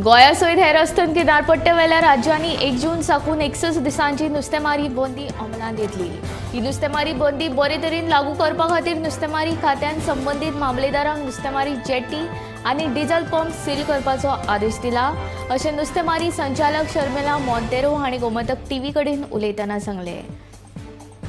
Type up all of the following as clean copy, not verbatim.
गोंया सयत हेर अस्तंत किनारपट्टे वेल्या राज्यांनी 1 जून साकून 61 दिसांची नुस्तेमारी बंदी अंमलांत येतली. ही नुस्तेमारी बंदी बरे तरेन लागू करपा खातीर नुस्तेमारी खात्यान संबंदीत मामलेदारांक नुस्तेमारी जेटी आनी डिझल पंप सील करपाचो आदेश दिला अशें नुस्तेमारी संचालक शर्मिला मोंतेरो हांणी गोमंतक टीव्ही कडेन उलयतना सांगलें.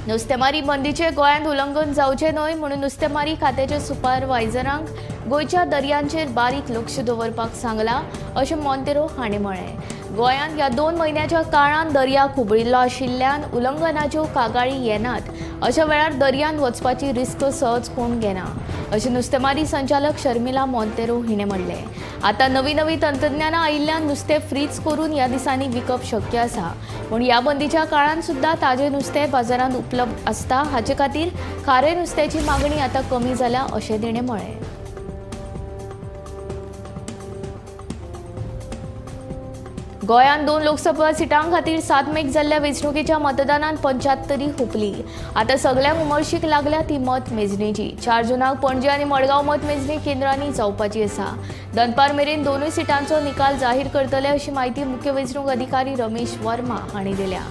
नुस्तेमारी बंदीचें गोंयांत उल्लंघन जावचें न्हय म्हणून नुस्तेमारी खात्याच्या सुपरवायझरांक गोंयच्या दर्यांचेर बारीक लक्ष दवरपाक सांगलां अशें मोंतेरो हांणी म्हळें. गोंयांत ह्या 2 म्हयन्याच्या काळांत दर्या खुबळिल्लो आशिल्ल्यान उल्लंघनाच्यो कागाळी येनात. अशा वेळार दर्यांत वचपाची रिस्क सहज कोण घेना अशें नुस्तेमारी संचालक शर्मिला मोंतेरो हिणें म्हणलें. आतां नवी नवी तंत्रज्ञानां आयिल्ल्यान नुस्तें फ्रीज करून ह्या दिसांनी विकप शक्य आसा, पूण ह्या बंदीच्या काळांत सुद्दां ताजें नुस्तें बाजारांत उपलब्ध आसता. हाचे खातीर खारें नुस्त्याची मागणी आतां कमी जाल्या अशें तिणें म्हळें. गोंयांत 2 लोकसभा सिटां खातीर 7 मेक जाल्ल्या वेंचणुकेच्या मतदानान 75 हुपली. आतां सगल्यांक उमळशीक लागल्या ती मत मेजणेची. 4 जुनाक पणजे आनी मडगांव मत मेजणी केंद्रांनी जावपाची आसा. दनपार मेरेन 2 सिटांचो निकाल जाहीर करतले अशी म्हायती मुख्य वेंचणूक अधिकारी रमेश वर्मा हांणी दिल्या.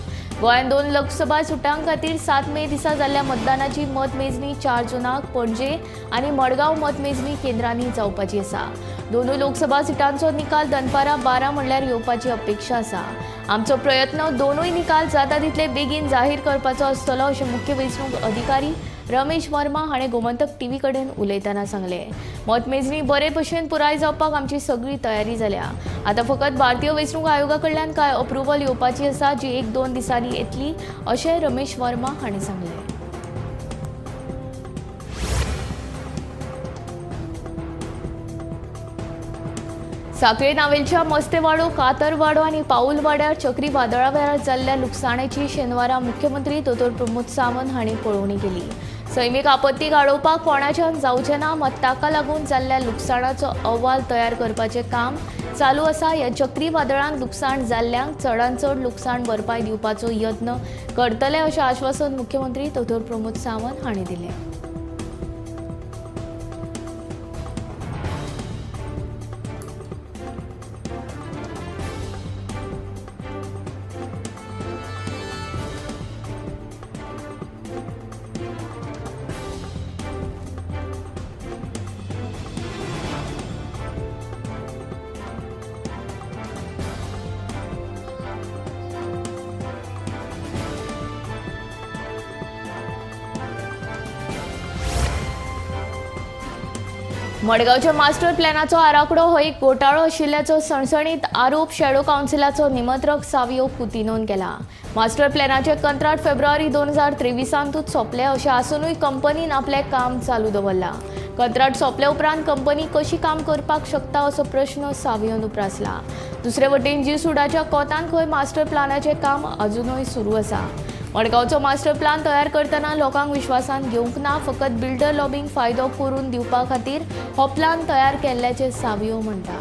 गोंयांत 2 लोकसभा सुटां खातीर 7 मे दिसा जाल्ल्या मतदानाची मतमेजणी 4 जुनाक पणजे आनी मडगांव मतमेजणी केंद्रांनी जावपाची आसा. 2 लोकसभा सिटांचो निकाल दनपारां 12 म्हणल्यार येवपाची अपेक्षा आसा. आमचो प्रयत्न 2 निकाल जाता तितले बेगीन जाहीर करपाचो आसतलो अशें मुख्य वेंचणूक अधिकारी रमेश वर्मा हाणें गोमंतक टीव्ही कडेन उलयतना सांगलें. मतमेजणी बरे भशेन पुराय जावपाक आमची सगळी तयारी जाल्या. आतां फकत भारतीय वेंचणूक आयोगा कडल्यान कांय अप्रुवल येवपाची आसा जी 1-2 दिसांनी येतली अशें रमेश वर्मा हाणें सांगलें. साखळे नावेलच्या मस्तेवाडो, कातरवाडो आनी पाऊलवाड्यार चक्रीवादळा वेळार जाल्ल्या लुकसाणेची शेनवारा मुख्यमंत्री दोतोर प्रमोद सावंत हांणी पळोवणी केली. सैमीक आपत्ती आडोवपाक कोणाच्यान जावचें ना, मात ताका लागून जाल्ल्या लुकसाणाचो अहवाल तयार करपाचें काम चालू आसा. ह्या चक्रीवादळान लुकसाण जाल्ल्यांक चडांत चड लुकसाण भरपाय दिवपाचो यत्न करतले अशें आश्वासन मुख्यमंत्री दोतोर प्रमोद सावंत हांणी दिलें. मडगांवच्या मास्टर प्लॅनाचो आराखडो हो एक घोटाळो आशिल्ल्याचो सणसणीत आरोप शॅडो कावन्सिलाचो निमंत्रक सावियो कुतिनोन केला. मास्टर प्लॅनाचे कंत्राट फेब्रुवारी 2023 सोंपले अशें आसुनूय कंपनीन आपलें काम चालू दवरलां. कंत्राट सोंपल्या उपरांत कंपनी कशी काम करपाक शकता असो प्रश्न सावियोन उप्रासला. दुसरे वटेन जी सुडाच्या कोतान खंय मास्टर प्लॅनाचें काम अजुनूय सुरू आसा. मडगांवचो मास्टर प्लान तयार करतना लोकांक विश्वासान घेवंक ना, फकत बिल्डर लॉबींक फायदो करून दिवपा खातीर हो प्लान तयार केल्ल्याचें सावियो म्हणटा.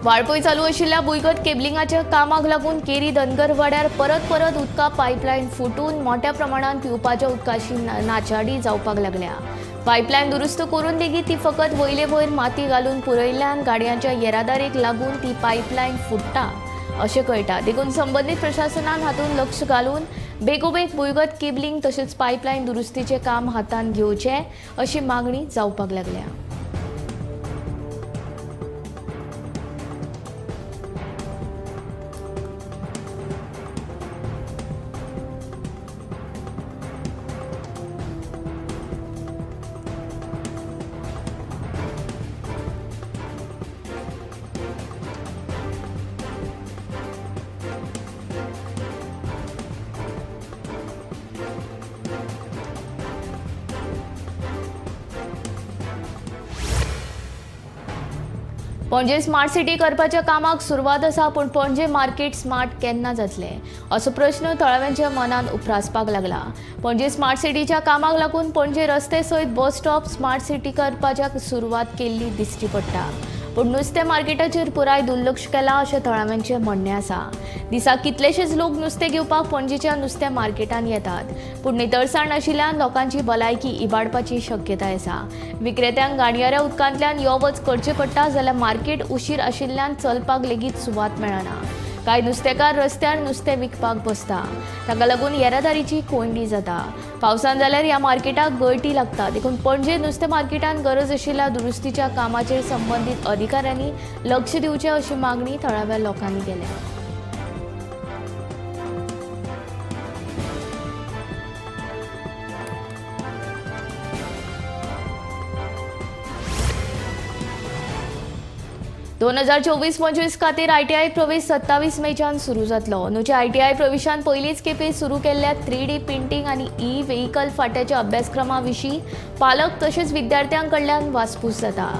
वाळपय चालू आशिल्ल्या भुंयगत केबलिंगाच्या कामाक लागून केरी धनगरवाड्यार परत परत उदका पायपलायन फुटून मोठ्या प्रमाणात पिवपाच्या उदकाची नाचाडी जावपाक लागल्या. पायपलायन दुरुस्त करून लेगीत ती फकत वयले वयर माती घालून पुरयल्ल्यान गाडयांच्या येरादारीक लागून ती पायपलायन फुट्टा अशें कळटा. देखून संबंदीत प्रशासनान हातूंत लक्ष घालून बेगोबेग भुंयगत केबलिंग तशेंच पायपलायन दुरुस्तीचें काम हातांत घेवचें अशी मागणी जावपाक लागल्या. पणजे स्मार्ट सिटी करपाच्या कामाक सुरवात आसा, पूण पणजे मार्केट स्मार्ट केन्ना जातलें असो प्रश्न थळाव्यांच्या मनान उप्रासपाक लागला। पणजे स्मार्ट सिटीच्या कामाक लागून पणजे रस्ते सयत बस स्टॉप स्मार्ट सिटी करपाच्या सुरवात केल्ली दिश्टी पडटा, पूण नुस्तें मार्केटाचेर पुराय दुर्लक्ष केलां अशें थळाव्यांचें म्हणणें आसा। दिसाक कितलेशेच लोक नुस्तें घेवपाक पणजेच्या नुस्तें मार्केटान येतात, पूण नितळसाण आशिल्ल्यान लोकांची भलायकी इबाडपाची शक्यताय आसा। विक्रेत्यांक गाडयाऱ्या उदकांतल्यान यो वच करचें पडटा, जाल्यार मार्केट उशीर आशिल्ल्यान चलपाक लेगीत सुवात मेळना। कांय नुस्तेकार रस्त्यार नुस्तें विकपाक बसता, ताका लागून येरादारीची कोंयडी जाता। पावसान जाल्यार ह्या मार्केटाक गळटी लागता, देखून पणजे नुस्तें मार्केटान गरज आशिल्ल्या दुरुस्तीच्या कामाचेर संबंदीत अधिकाऱ्यांनी लक्ष दिवचें अशी मागणी थळाव्या लोकांनी केल्या। दोन हजार 24-25 खातीर आयटीआय प्रवेश 27 मेच्यान सुरू जातलो। अंदूच्या आयटीआय प्रवेशान पयलीच खेपे सुरू केल्ल्या 3D printing आनी ई व्हेकल फाट्याच्या अभ्यासक्रमा विशीं पालक तशेंच विद्यार्थ्यां कडल्यान वासपूस जाता।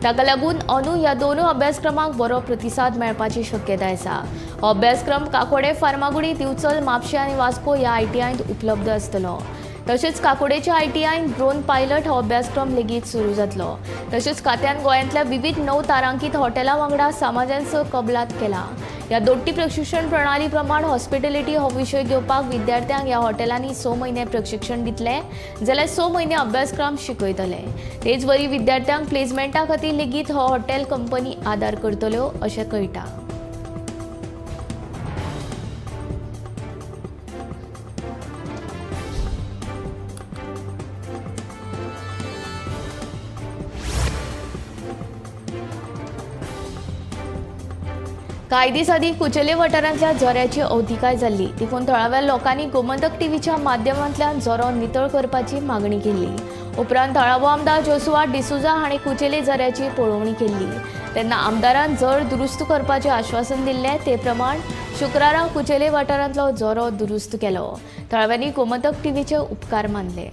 ताका लागून अंदू ह्या दोनूय अभ्यासक्रमाक बरो प्रतिसाद मेळपाची शक्यताय आसा। हो अभ्यासक्रम काकोडे, फार्मागुडी, दिवचल, म्हापशें आनी वास्को ह्या आयटीआयंत उपलब्ध आसतलो। तशेंच काकोडेच्या आयटीआयन ड्रोन पायलट हो अभ्यासक्रम लेगीत सुरू जातलो। तशेंच खात्यान गोंयांतल्या विविध 9 तारांकीत हॉटेलां वांगडा समाजांचो कबलात केला। ह्या दोट्टी प्रशिक्षण प्रणाली प्रमाण हॉस्पिटॅलिटी हो विशय घेवपाक विद्यार्थ्यांक ह्या हॉटेलांनी 6 म्हयने प्रशिक्षण दितले, जाल्यार 6 म्हयने अभ्यासक्रम शिकयतले। तेच वरी विद्यार्थ्यांक प्लेसमेंटा खातीर लेगीत हो हॉटेल कंपनी आदार करतल्यो अशें कळटा। कांय दीस आदीं कुचेले वाठारांतल्या झऱ्याची अवतिकाय जाल्ली, देखून थळाव्या लोकांनी गोमंतक टीव्हीच्या माध्यमांतल्यान झरो नितळ करपाची मागणी केल्ली। उपरांत थळावो आमदार जोसुआ डिसुजा हांणी कुचेले झऱ्याची पळोवणी केल्ली। तेन्ना आमदारान झर दुरुस्त करपाचें आश्वासन दिल्लें, ते प्रमाण शुक्रारा कुचेले वाठारांतलो झरो दुरुस्त केलो। थळाव्यांनी गोमंतक टीव्हीचे उपकार मानले।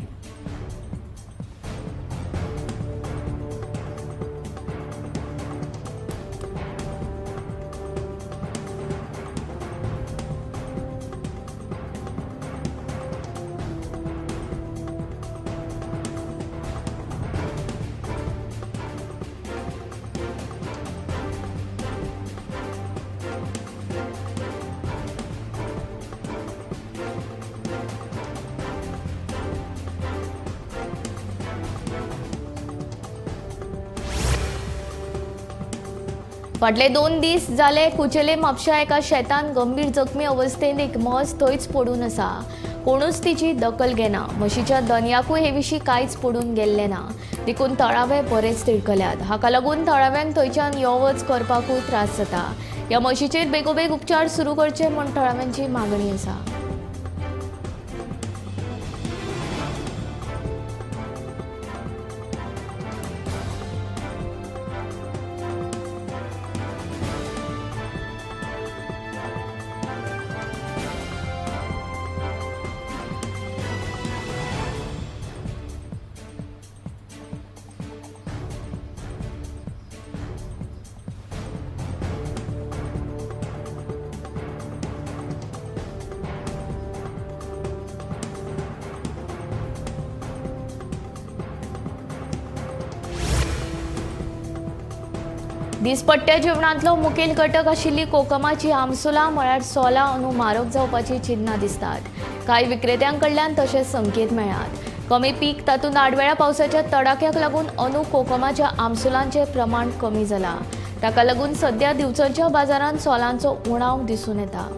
फाटले 2 दीस जाले कुचेले म्हापश्या एका शेतान गंभीर जखमी अवस्थेंत एक म्हस थंयच पडून आसा। कोणूच तिची दखल घेना। म्हशीच्या दनयाकूय हे विशीं कांयच पडून गेल्लें ना, देखून थळावे बरेच तिडकल्यात। हाका लागून थळाव्यांक थंयच्यान यो वच करपाकूय त्रास जाता। ह्या म्हशीचेर बेगोबेग उपचार सुरू करचे म्हूण थळाव्यांची मागणी आसा। दिसपट्ट्या जेवणांतलो मुखेल घटक आशिल्ली कोकमाची आमसुलां म्हळ्यार सोलां अंदू म्हारग जावपाची चिन्नां दिसतात। कांय विक्रेत्यां कडल्यान तशें संकेत मेळ्ळ्यात। कमी पीक तातूंत आडवेळ्या पावसाच्या तडाख्याक लागून अंदू कोकमाच्या आमसुलांचें प्रमाण कमी जालां। ताका लागून सद्या दिवचलच्या बाजारांत सोलांचो उणाव दिसून येता।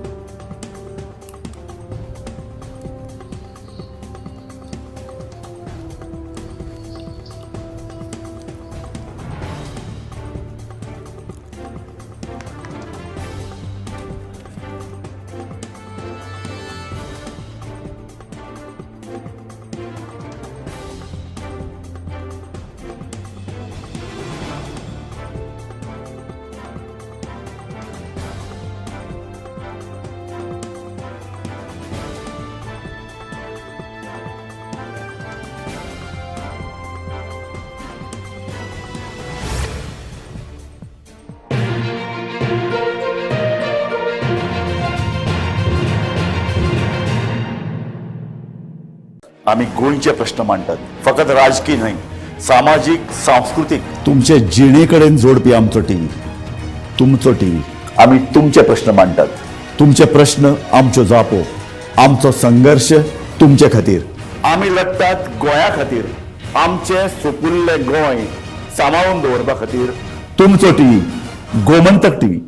आमी गोंयचे प्रश्न मांडटात, फकत राजकीय न्हय, सामाजीक, सांस्कृतीक, तुमचे जिणे कडेन जोडपी आमचो टीव्ही, तुमचो टीव्ही. आमी तुमचे प्रश्न मांडटात, तुमचे प्रश्न आमच्यो जापो, आमचो संघर्श तुमचे खातीर. आमी लढटात गोंया खातीर, आमचें सुपुल्लें गोंय सांबाळून दवरपा खातीर. तुमचो टीव्ही, गोमंतक टीव्ही.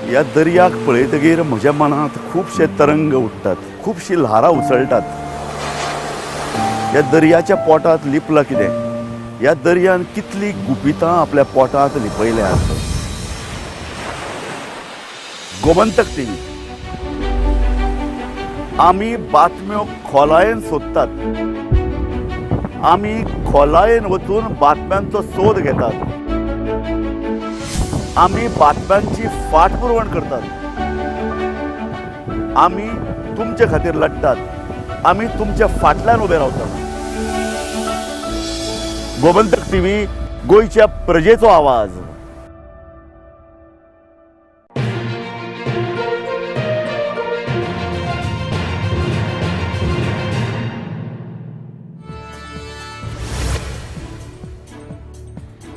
ह्या दर्याक पळयतगीर म्हज्या मनांत खुबशे तरंग उठ्ठात, खुबशीं ल्हारां उसळटात. ह्या दर्याच्या पोटांत लिपलां कितें? ह्या दर्यान कितलीं गुपितां आपल्या पोटांत लिपयल्यात? गोमंतक टीव्ही, आमी बातम्यो खोलायेन सोदतात, आमी खोलायेन वचून बातम्यांचो सोद घेतात, आमी बातम्यांची फाटपुरवण करतात, आमी तुमचे खातीर लढटात, आमी तुमच्या फाटल्यान उबे रावतात. गोमंतक टीव्ही, गोंयच्या प्रजेचो आवाज.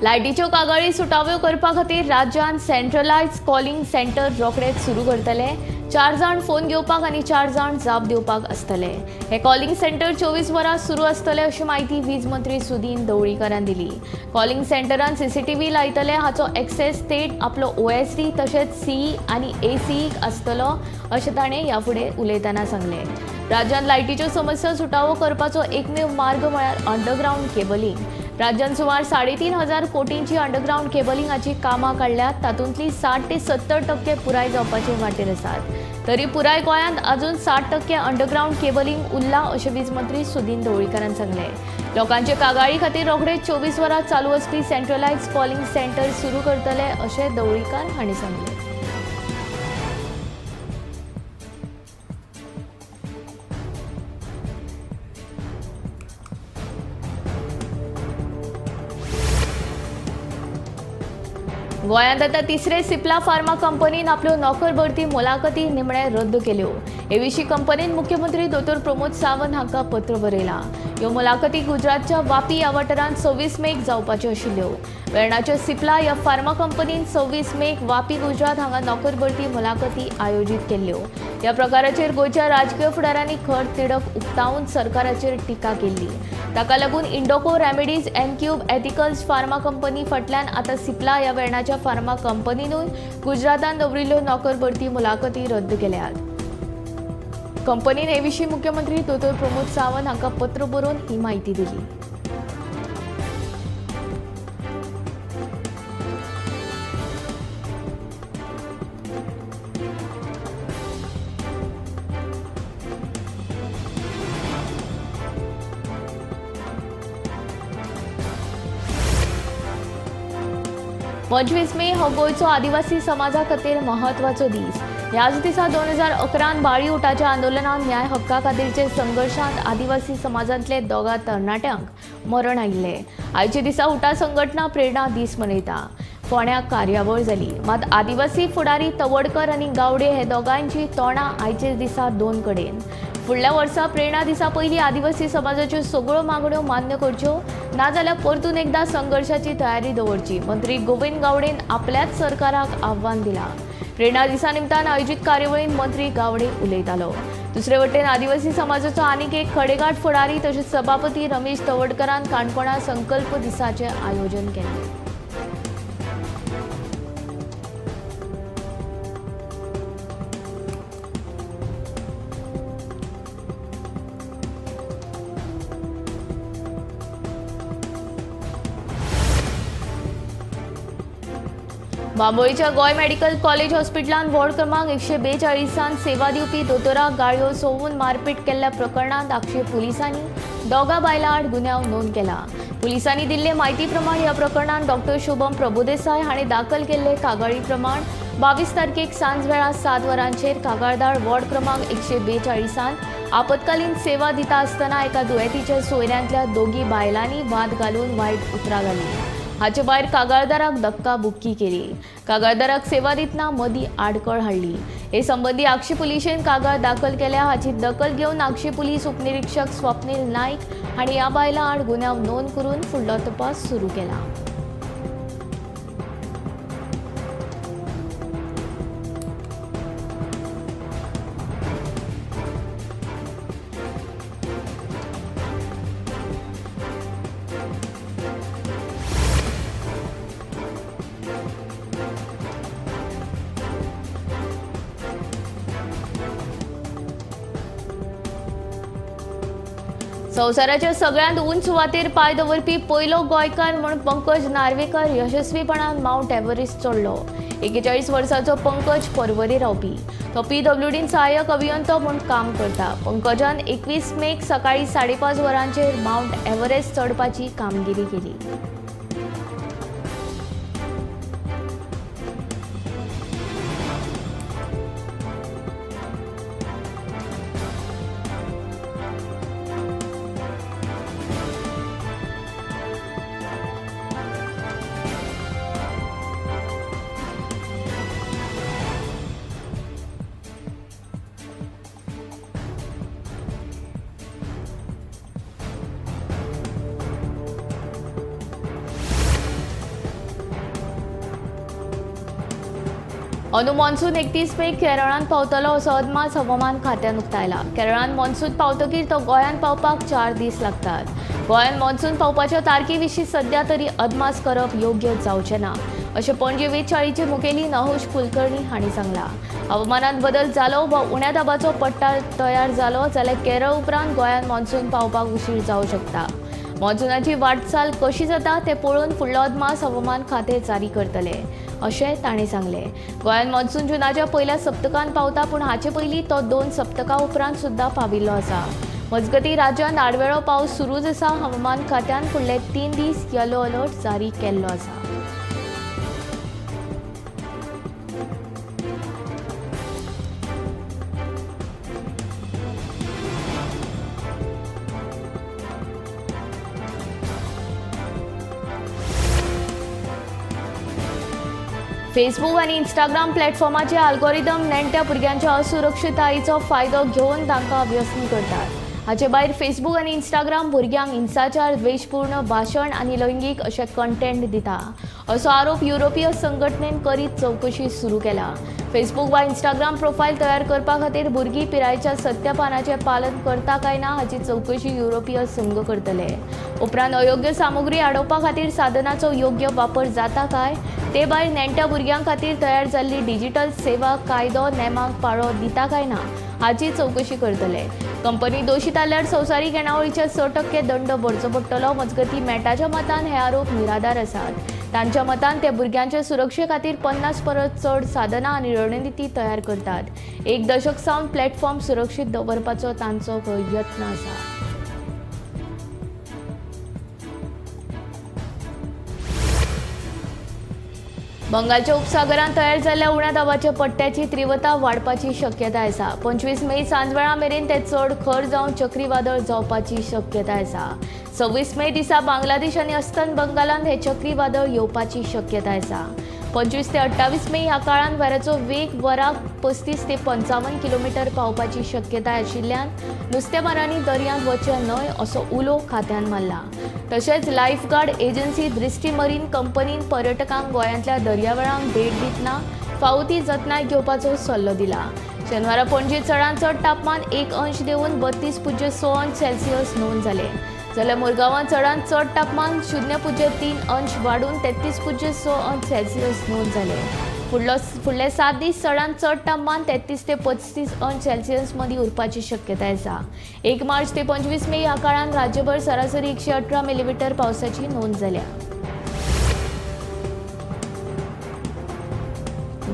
लायटीच्यो कागाळी सुटाव्यो करपा खातीर राज्यांत सेंट्रलायज कॉलिंग सेंटर रोखडेच सुरू करतले. 4 जाण फोन घेवपाक आनी 4 जाण जाप दिवपाक आसतले. हे कॉलिंग सेंटर 24 वरां सुरू आसतले अशी म्हायती वीज मंत्री सुदीन ढवळीकारान दिली. कॉलिंग सेंटरान सीसीटीव्ही लायतले, हाचो एक्सेस थेट आपलो ओएसडी तशेंच सीई आनी एसीईक आसतलो अशें ताणें ह्या फुडें उलयतना सांगलें. राज्यांत लायटीच्यो समस्या सुटावो करपाचो एकमेव मार्ग म्हळ्यार अंडरग्रावंड केबलिंग. राज्यांत सुमार 3500 कोटींची अंडरग्रावंड केबलिंगाची कामां काडल्यात, तातूंतली 60 ते 70% पुराय जावपाचे वाटेर आसात. तरी पुराय गोंयांत अजून 60% अंडरग्रावंड केबलिंग उरलां अशें वीज मंत्री सुदीन ढवळीकारान सांगलें. लोकांचे कागाळी खातीर रोखडेच 24 वरां चालू आसपी सेंट्रलायज कॉलिंग सेंटर सुरू करतले अशें ढवळीकार हांणी सांगलें. गोंयांत आतां तिसरे सिप्ला फार्मा कंपनीन आपल्यो नोकर भरती मुलाखती निमणे रद्द केल्यो. हे विशीं कंपनीन मुख्यमंत्री दोतोर प्रमोद सावंत हांकां पत्र बरयलां. ह्यो मुलाखती गुजरातच्या वापी ह्या वाठारांत 26 मेक जावपाच्यो आशिल्ल्यो. वेर्णाच्या सिप्ला ह्या फार्मा कंपनीन 26 मेक वापी गुजरात हांगा नोकर भरती मुलाखती आयोजीत केल्ल्यो. ह्या प्रकाराचेर गोंयच्या राजकीय फुडाऱ्यांनी खर तिडक उक्तावन सरकाराचेर टिका केल्ली. ताका लागून Indoco remedies, Encube, ethicals pharma company फाटल्यान आतां सिप्ला ह्या वेर्णाच्या फार्मा कंपनीनूय गुजरातान दवरिल्ल्यो नोकर भरती मुलाखती रद्द केल्यात. कंपनीन हे विशीं मुख्यमंत्री दोतोर प्रमोद सावंत हांकां पत्र बरोवन ही म्हायती दिली. पंचवीस मे हो गोंयचो आदिवासी समाजा खातीर म्हत्वाचो दीस. ह्याच दिसा 2011 बाळी उठाच्या आंदोलनांत न्याय हक्का खातीरचे संघर्शांत आदिवासी समाजांतले 2 तरणाट्यांक मरण आयिल्लें. आयच्या दिसा उठा संघटना प्रेरणा दीस मनयता. फोंड्या कार्यावळ जाली, मात आदिवासी फुडारी तवडकर आनी गावडे हे दोगांयची तोंडां आयचे दिसा 2 कडेन. फुडल्या वर्सा प्रेरणा दिसा पयलीं आदिवासी समाजाच्यो सगळ्यो मागण्यो मान्य करच्यो, नाजाल्यार परतून एकदां संघर्शाची तयारी दवरची. मंत्री गोविंद गावडेन आपल्याच सरकाराक आव्हान दिलां. प्रेरणा दिसा निमतान आयोजीत कार्यावळींत मंत्री गावडे उलयतालो. दुसरे वटेन आदिवासी समाजाचो आनीक एक खडेगांठ फुडारी तशेंच सभापती रमेश तवडकरान काणकोणा संकल्प दिसाचें आयोजन केलें. बांबोळीच्या गोंय मेडिकल कॉलेज हॉस्पिटलांत वॉर्ड क्रमांक 142 सेवा दिवपी दोतोराक गाळयो सोवून मारपीट केल्ल्या प्रकरणांत आक्षी पुलिसांनी दोगा बायलां आड गुन्यांव नोंद केला. पुलिसांनी दिल्ले म्हायती प्रमाण ह्या प्रकरणांत डॉक्टर शुभम प्रभुदेसाय हांणी दाखल केल्ले कागाळी प्रमाण 22 तारखेक सांजवेळा 7 वरांचेर कागाळदार वॉर्ड क्रमांक 142 आपत्कालीन सेवा दिता आसतना एका दुयेंतीच्या सोयऱ्यांतल्या दोगी बायलांनी वाद घालून वायट उतरां घाली. हाचे भायर कागाळदाराक धक्काबुक्की केली. कागाळदाराक सेवा दितना मदीं आडखळ हाडली. हे संबंदी आक्षी पुलिशेन कागाळ दाखल केल्या. हाची दखल घेवन आक्षी पुलीस उपनिरीक्षक स्वप्नील नायक हांणी ह्या बायलां आड गुन्यांव नोंद करून फुडलो तपास सुरू केला. संवसाराच्या सगळ्यांत उंच सुवातेर पांय दवरपी पयलो गोंयकार म्हूण पंकज नार्वेकर यशस्वीपणान मावंट एव्हरेस्ट चडलो. 41 वर्सांचो पंकज पर्वरी रावपी. तो पीडब्ल्यूडीन सहाय्यक अभियंतो म्हूण काम करता. पंकजान 21 मेक सकाळी 5:30 वरांचेर मावंट एव्हरेस्ट चडपाची कामगिरी केली. अंदू मॉन्सून 31 मेक केरळांत पावतलो असो अदमास हवामान खात्यान उक्तायला. केरळांत मॉन्सून पावतकीर तो गोंयांत पावपाक 4 दीस लागतात. गोंयांत मॉन्सून पावपाच्या तारखे विशीं सध्या तरी अदमास करप योग्य जावचें ना अशें पणजे वेधशाळेचे मुखेली नहुष कुलकर्णी हांणी सांगलां. हवामानांत बदल जालो वा उण्या दाबाचो पट्टा तयार जालो जाल्यार केरळ उपरांत गोंयांत मॉन्सून पावपाक उशीर जावं शकता. मॉन्सुनाची वाटचाल कशी जाता तें पळोवन फुडलो अदमास हवामान खातें जारी करतले अशें ताणें सांगलें. गोंयांत मॉन्सून जुनाच्या पयल्या सप्तकांत पावता, पूण हाचे पयलीं तो 2 सप्तकां उपरांत सुद्दां पाविल्लो आसा. मजगतीं राज्यांत आडवेळो पावस सुरूच आसा. हवामान खात्यान फुडले 3 दीस येलो अलर्ट जारी केल्लो आसा. फेसबूक आनी इंस्टाग्राम प्लॅटफॉर्माचे अल्गोरिदम नेण्ट्या भुरग्यांच्या असुरक्षिततायेचो फायदो घेवन तांकां व्यसनी करतात. हाचे भायर फेसबूक आनी इंस्टाग्राम भुरग्यांक हिंसाचार, द्वेशपूर्ण भाशण आनी लैंगीक अशे कंटेंट दिता असो आरोप युरोपीय संघटनेन करीत चवकशी सुरू केला. फेसबूक वा इंस्टाग्राम प्रोफायल तयार करपा खातीर भुरगीं पिरायेच्या सत्यपानाचें पालन करता काय ना हाची चवकशी युरोपीय संघ करतले. उपरांत अयोग्य सामुग्री आडोवपा खातीर साधनाचो योग्य वापर जाता काय ते भायर नेण्ट्या भुरग्यां खातीर तयार जाल्ली डिजिटल सेवा कायदो नेमांक पाळो दिता काय ना हाची चवकशी करतले. कंपनी दोशी थारल्यार संवसारीक येणावळीच्या 6% दंड भरचो पडटलो. मजगतीं मेटाच्या मतान हे आरोप निराधार आसात. तांच्या मतान ते भुरग्यांच्या सुरक्षे खातीर 50 परस चड साधनां आनी रणनिती तयार करतात. 1 दशक सावन प्लॅटफॉर्म सुरक्षीत दवरपाचो तांचो यत्न आसा. बंगालच्या उपसागरांत तयार जाल्ल्या उण्या दाबाच्या पट्ट्याची तीव्रता वाडपाची शक्यताय आसा. 25 मे सांजवेळा मेरेन ते चड खर जावन चक्रीवादळ जावपाची शक्यताय आसा. 26 मे दिसा बांगलादेश आनी अस्तंत बंगालांत हे चक्रीवादळ येवपाची शक्यताय आसा. 25 ते 28 मे ह्या काळांत वाऱ्याचो वेग वराक 35 ते 55 किलोमिटर पावपाची शक्यताय आशिल्ल्यान नुस्तेमारांनी दर्यांत वचचें न्हय असो उलो खात्यान मारला. तशेंच लायफगार्ड एजन्सी दृष्टी मरीन कंपनीन पर्यटकांक गोंयांतल्या दर्यावेळांक भेट दितना फावो ती जतनाय घेवपाचो सल्लो दिला. शेनवारा पणजे चडांत चड तापमान 1 अंश देंवून 32.6 अंश सेल्सियस नोंद जालें, जाल्यार मुरगांवांत चडांत चड तापमान 0.3 अंश वाडून 33.6 अंश सेल्सियस नोंद जालें. फुडले 7 दीस चडांत चड तापमान 33 ते 35 अंश सेल्सियस मदीं उरपाची शक्यताय आसा. 1 मार्च ते 25 मे ह्या काळांत राज्यभर सरासरी 118 मिलीमीटर पावसाची नोंद जाल्या.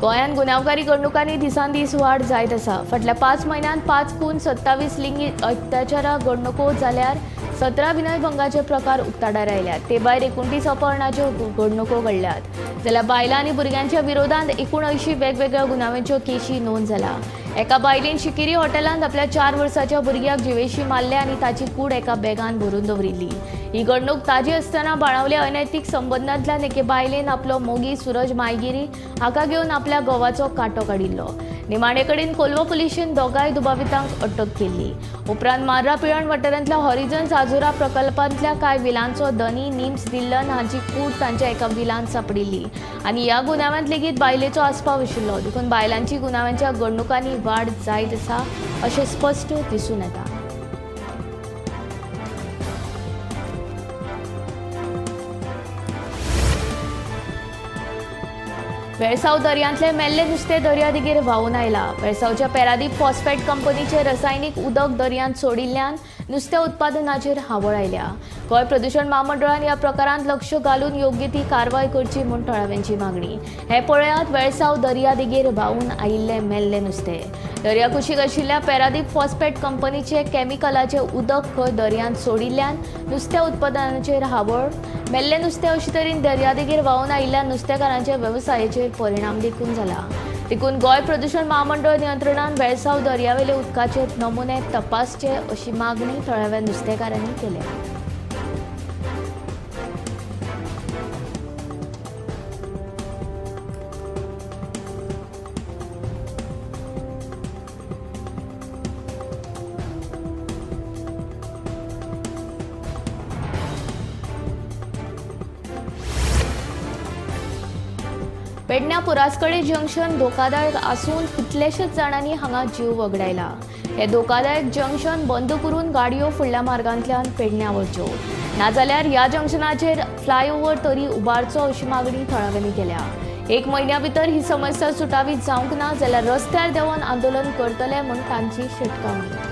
गोंयांत गुन्यांवकारी घडणुकांनी दिसान दीस वाड जायत आसा. फाटल्या 5 म्हयन्यांत 5 खून, 27 लिंगीक अत्याचारा घडणुको जाल्यार 17 विनयभंगाचे प्रकार उक्ताडार आयल्यात. ते भायर 29 अपहरणाच्यो घडणुको घडल्यात. जाल्यार बायलां आनी भुरग्यांच्या विरोधांत 79 वेगवेगळ्या गुन्यांवांच्यो केशी नोंद जाला. एका बायलेन शिकिरी हॉटेलांत आपल्या 4 वर्साच्या भुरग्याक जिवेशी मारले आनी ताची कूड एका बॅगान भरून दवरिल्ली. ही घडणूक ताजी आसतना बाणावले अनैतिक संबंदांतल्यान एके बायलेन आपलो मोगी सूरज मायगिरी हाका घेवन आपल्या घोवाचो कांटो काडिल्लो. निमाणे कडेन कोलवा पुलिशेन दोगांय दुबावितांक अटक केल्ली. उपरांत मार्रा पिळण वाठारांतल्या हॉरिजन साजुरा प्रकल्पांतल्या कांय विलांचो धनी निम्स दिल्लन हांची कूड तांच्या एका विलांत सांपडिल्ली आनी ह्या गुन्यांवांत लेगीत बायलेचो आस्पाव आशिल्लो. देखून बायलांची गुन्यांवांच्या घडणुकांनी वाड जायत आसा अशें स्पश्ट दिसून येता. वेळसाव दर्यांतले मेल्ले नुस्तें दर्यादेगेर व्हांवून आयला. वेळसावच्या पेरादीप फॉस्फेट कंपनीचे रसायनीक उदक दर्यांत सोडिल्ल्यान नुस्तें उत्पादनाचेर हावळ आयल्या. गोंय प्रदूशण म्हामंडळान ह्या प्रकारांत लक्ष घालून योग्य ती कारवाय करची म्हूण थळाव्यांची मागणी. हे पळयात वेळसाव दर्यादेगेर व्हांवून आयिल्ले मेल्ले नुस्तें. दर्या कुशीक आशिल्ल्या पेरादीप फॉस्फेट कंपनीचे केमिकलाचे उदक खंय दर्यांत सोडिल्ल्यान नुस्तें उत्पादनाचेर हावळ. मेल्ले नुस्तें अशे तरेन दर्यादेगेर व्हांवून आयिल्ल्या नुस्तेकारांच्या वेवसायाचेर परिणाम देखून जाला. देखून गोंय प्रदूशण म्हामंडळ नियंत्रणान वेळसाव दर्यावेले उदकाचे नमुने तपासचे अशी मागणी थळाव्या नुस्तेकारांनी केल्या. पेडण्या पुरासकडे जंक्शन धोकादायक आसून कितलेशेच जाणांनी हांगा जीव वगडायला. हे धोकादायक जंक्शन बंद करून गाडयो फुडल्या मार्गांतल्यान पेडण्या वच्यो, नाजाल्यार ह्या जंक्शनाचेर फ्लायओव्हर तरी उबारचो अशी मागणी थळाव्यांनी केल्या. 1 म्हयन्या भितर ही समस्या सुटावी जावंक ना जाल्यार रस्त्यार देंवन आंदोलन करतले म्हूण तांची शिटकावणी.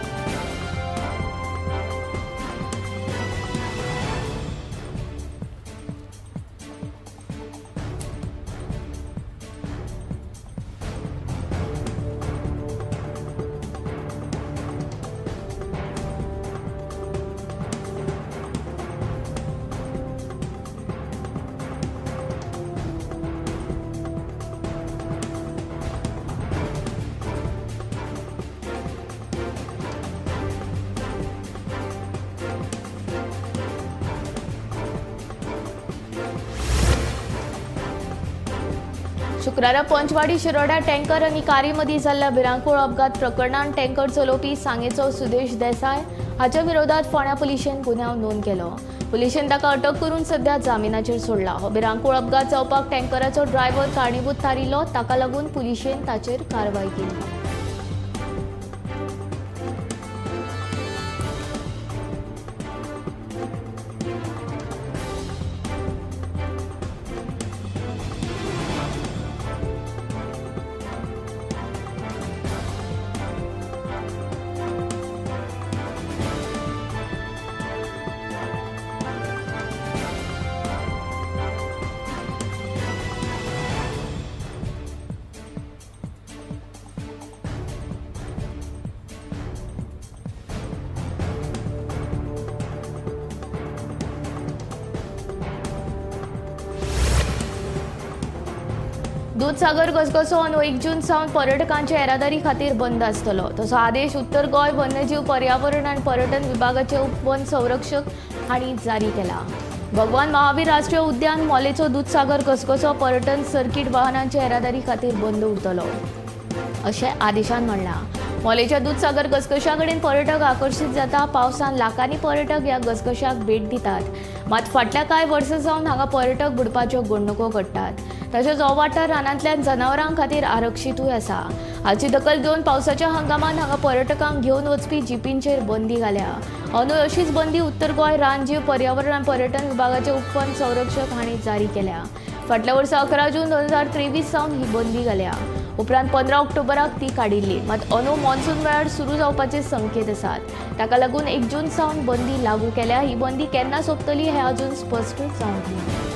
शुक्रारा पंचवाडी शिरोडा टँकर आनी कारी मदीं जाल्ल्या भिरांकूळ अपघात प्रकरणांत टँकर चलोवपी सांगेचो सुदेश देसाय हाच्या विरोधात फोंड्या पुलिशेन गुन्यांव नोंद केलो. पुलिशेन ताका अटक करून सध्या जामिनाचेर सोडला. हो भिरांकूळ अपघात जावपाक टँकराचो ड्रायव्हर कारणीभूत थारिल्लो. ताका लागून पुलिशेन ताचेर कारवाय केली. दूधसागर घसघसो अंदू 1 जून सावन पर्यटकांचे येरादारी खातीर बंद आसतलो. तसो आदेश उत्तर गोंय वन्यजीव पर्यावरण आनी पर्यटन विभागाचे उपवन संरक्षक हांणी जारी केला. भगवान महावीर राष्ट्रीय उद्यान मोलेचो दूधसागर घसघसो पर्यटन सर्कीट वाहनांचे येरादारी खातीर बंद उरतलो अशें आदेशान म्हणलां. मोलेच्या दूधसागर घसघशा कडेन पर्यटक आकर्शीत जाता. पावसान लाखांनी पर्यटक ह्या घसघशाक भेट दितात. मात फाटल्या कांय वर्सां सावन हांगा पर्यटक बुडपाच्यो घडणुको घडटात. तशेंच हो वाठार रानांतल्यान जनावरां खातीर आरक्षितूय आसा. हाची दखल घेवन पावसाच्या हंगामांत हांगा पर्यटकांक घेवन वचपी जिपींचेर बंदी घाल्या. अंदू अशीच बंदी उत्तर गोंय रानजीव पर्यावरण आनी पर्यटन विभागाचे उपवन संरक्षक हांणी जारी केल्या. फाटल्या वर्सा 11 जून 2023 सावन ही बंदी घाल्या. उपरांत 15 ऑक्टोबराक ती काडिल्ली. मात अंदू मॉन्सून वेळार सुरू जावपाचे संकेत आसात. ताका लागून 1 जून सावन बंदी लागू केल्या. ही बंदी केन्ना सोंपतली हें अजून स्पश्ट जावंक ना.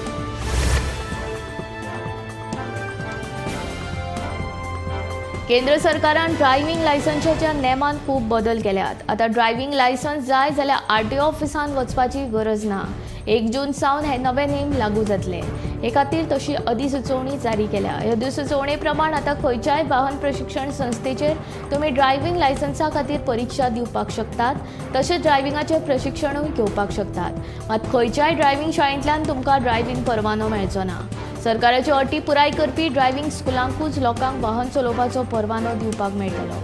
केंद्र सरकारान ड्रायव्हिंग लायसन्साच्या नेमांत खूब बदल केल्यात. आतां ड्रायव्हिंग लायसन्स जाय जाल्यार आरटीओ ऑफिसांत वचपाची गरज ना. 1 जून सावन हे नवे नेम लागू जातले. हे खातीर तशी अधिसुचोवणी जारी केल्या. हे अधिसुचोवणे प्रमाण आतां खंयच्याय वाहन प्रशिक्षण संस्थेचेर तुमी ड्रायव्हिंग लायसन्सा खातीर परिक्षा दिवपाक शकतात, तशेंच ड्रायव्हिंगाचें प्रशिक्षणूय घेवपाक शकतात. मात खंयच्याय ड्रायव्हिंग शाळेंतल्यान तुमकां ड्रायव्हिंग परवानो मेळचो ना. सरकाराच्यो अटी पुराय करपी ड्रायव्हिंग स्कुलांकूच लोकांक वाहन चलोवपाचो परवानो दिवपाक मेळटलो.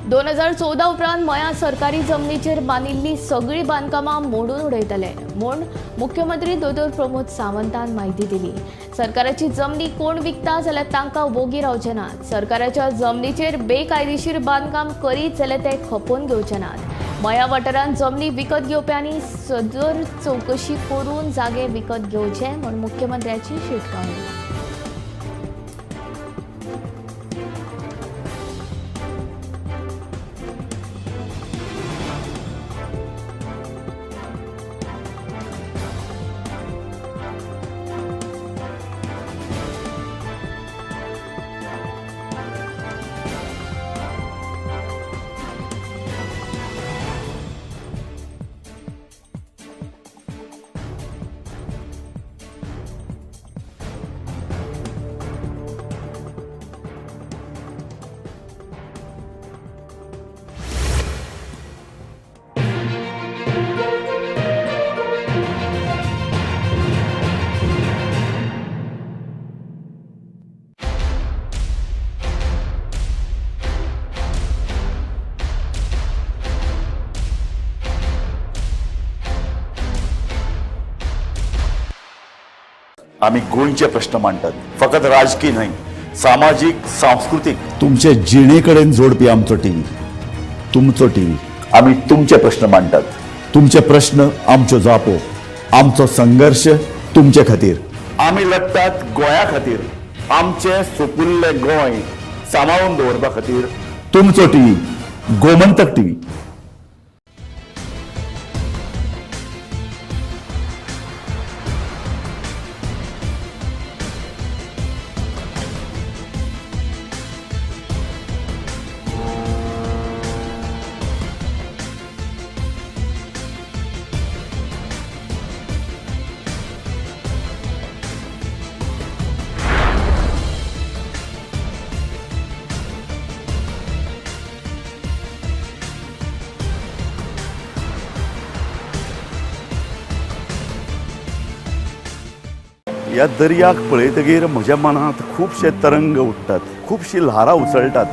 2014 उपरांत मयां सरकारी जमनीचेर बांदिल्ली सगळीं बांदकामां मोडून उडयतले म्हूण मुख्यमंत्री दोतोर प्रमोद सावंतान म्हायती दिली. सरकाराची जमनी कोण विकता जाल्यार तांकां वोगी रावचे नात. सरकाराच्या जमनीचेर बेकायदेशीर बांदकाम करीत जाल्यार ते खपोवन घेवचे नात. मया वाठारांत जमनी विकत घेवप्यांनी सदर चवकशी करून जागे विकत घेवचे म्हूण मुख्यमंत्र्याची शिटकावणी. आमी गोंयचे प्रश्न मांडटात, फकत राजकीय न्हय, सामाजीक, सांस्कृतीक, तुमचे जिणे कडेन जोडपी आमचो टीव्ही, तुमचो टीव्ही. आमी तुमचे प्रश्न मांडटात, तुमचे प्रश्न आमच्यो जापो, आमचो संघर्श तुमचे खातीर. आमी लढटात गोंया खातीर, आमचें सुपुल्लें गोंय सांबाळून दवरपा खातीर. तुमचो टीव्ही, गोमंतक टीव्ही. ह्या दर्याक पळयतगीर म्हज्या मनांत खुबशे तरंग उठ्ठात, खुबशी ल्हारां उसळटात.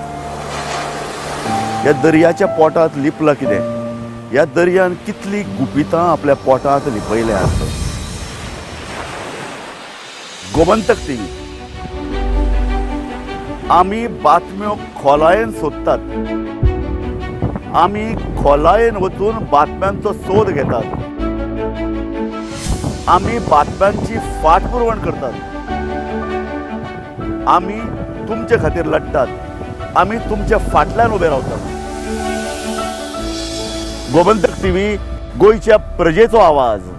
ह्या दर्याच्या पोटांत लिपलां कितें? ह्या दर्यान कितलीं गुपितां आपल्या पोटांत लिपयल्यात. गोमंतक टीव्ही, आमी बातम्यो खोलायेन सोदतात, आमी खोलायेन वचून बातम्यांचो सोद घेतात, आमी बातम्यांची फाटपुरवण करतात, आमी तुमचे खातीर लढटात, आमी तुमच्या फाटल्यान उबे रावतात. गोमंतक टीव्ही, गोंयच्या प्रजेचो आवाज.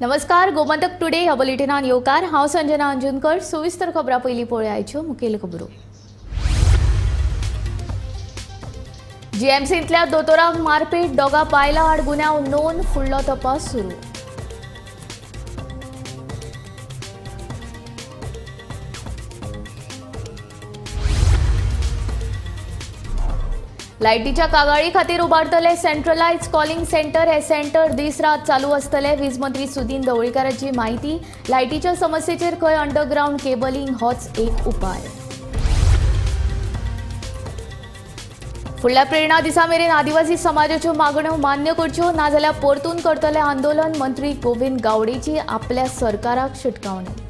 नमस्कार, गोमंतक टुडे ह्या बुलेटिनान येवकार. हांव संजना अंजुनकर. सविस्तर खबरां पयलीं पळोवया आयच्यो मुखेल खबरो. जीएमसींतल्या दोतोराक मारपेट, दोगा बायलां आड गुन्यांव नोंद, फुडलो तपास सुरू. लायटीच्या कागाळी खातीर उबारतले सेंट्रलायज कॉलिंग सेंटर. हे सेंटर दीस रात चालू आसतले. वीज मंत्री सुदीन ढवळीकाराची म्हायती. लायटीच्या समस्येचेर खंय अंडरग्रावंड केबलिंग होच एक उपाय. फुडल्या प्रेरणा दिसा मेरेन आदिवासी समाजाच्यो मागण्यो मान्य करच्यो, नाजाल्यार परतून करतले आंदोलन. मंत्री गोविंद गावडेची आपल्या सरकाराक शिटकावणी.